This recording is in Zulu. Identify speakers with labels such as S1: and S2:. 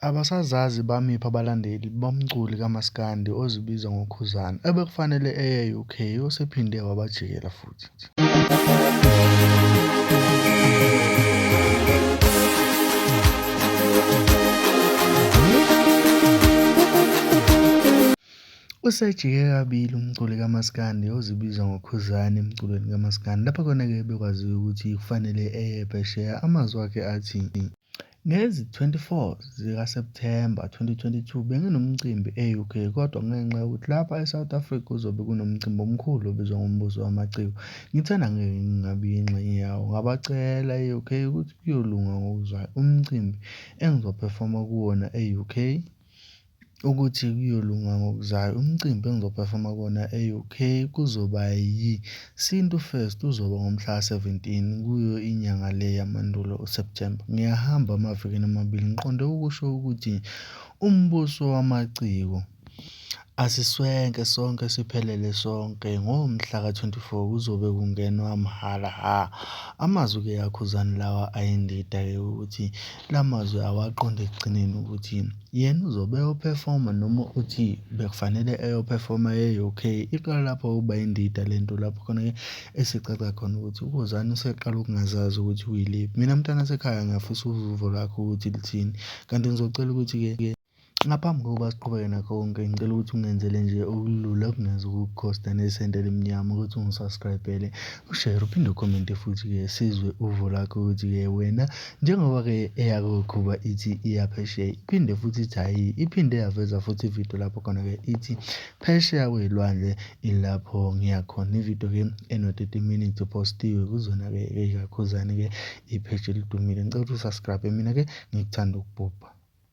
S1: Abasazazi bamiphi abalandeli bomculi kamaskandi ozibiza ngoKhuzani, obekufanele eye e-UK osephinde wabajikela futhi. Usejike kabili umculi kamaskandi ozibiza ngoKhuzani emculweni kamaskandi, lapho khona-ke bekwaziwa ukuthi kufanele eye phesheya. Amazwi akhe athi. Ngezi-24 zikaSepthemba 2022 benginomcimbi e-UK kodwa ngenxa yokuthi lapha eSouth Africa kuzobe kunomcimbi omkhulu obizwa ngoMbuso Wamaciko, ngithena ngeke ngingabi yingxenye yawo. Ngabacela e-UK ukuthi kuyolunga ngokuzayo, umcimbi engizophefoma kuwona e-UK. Ukuthi kuyolunga ngokuzayo. Umcimbi engizophefoma kuwona e-UK kuzoba yi-Sintu Fest, uzoba ngomhla ka-17 kuyo inyanga le yaMandulo, uSepthemba. Ngiyahamba emavikini amabili. Ngiqonde ukusho ukuthi umbuso wamaciko asiswenke sonke siphelele sonke ngomhla ka-24 kuzobe kungenwa mahhala hha. Amazwi-ke aKhuzani lawa ayindida-ke ukuthi la mazwi awaqonde ekugcineni ukuthi Yena uzobe eyophefoma noma uthi bekufanele eyophefoma e-UK. Iqala lapho ukuba indida le nto lapho khona-ke esicaca khona ukuthi uKhuzani useqala ukungazazi ukuthi uyiliphi. Mina mntana sekhaya ngiyafisa ukuzwa uvo lwakho ukuthi lithini. Kanti ngizocela ukuthi-ke ngaphambi kokuba siqhubeke nakho konke ngicela ukuthi ungenzele nje okulula okungeze ukukukhosta nesenti elimnyama ukuthi ungisubscribe-ele, ushere uphinde ukhomente futhi-ke sizwe uvo lwakho ukuthi-ke wena Njengoba-ke eyakoKhuba ithi iya phesheya, iphinde futhi ithi hhayi, iphinde yaveza futhi ividiyo lapho khona-ke ithi phesheya kwey'lwandle ilapho ngiya khona. Ividiyo-ke eno-30 minutes iphostiwe kuzona-ke ekaKhuzani-ke ipheji elidumile. Ngicela ukuthi u-subscribe mina-ke ngikuthanda ukubhubha.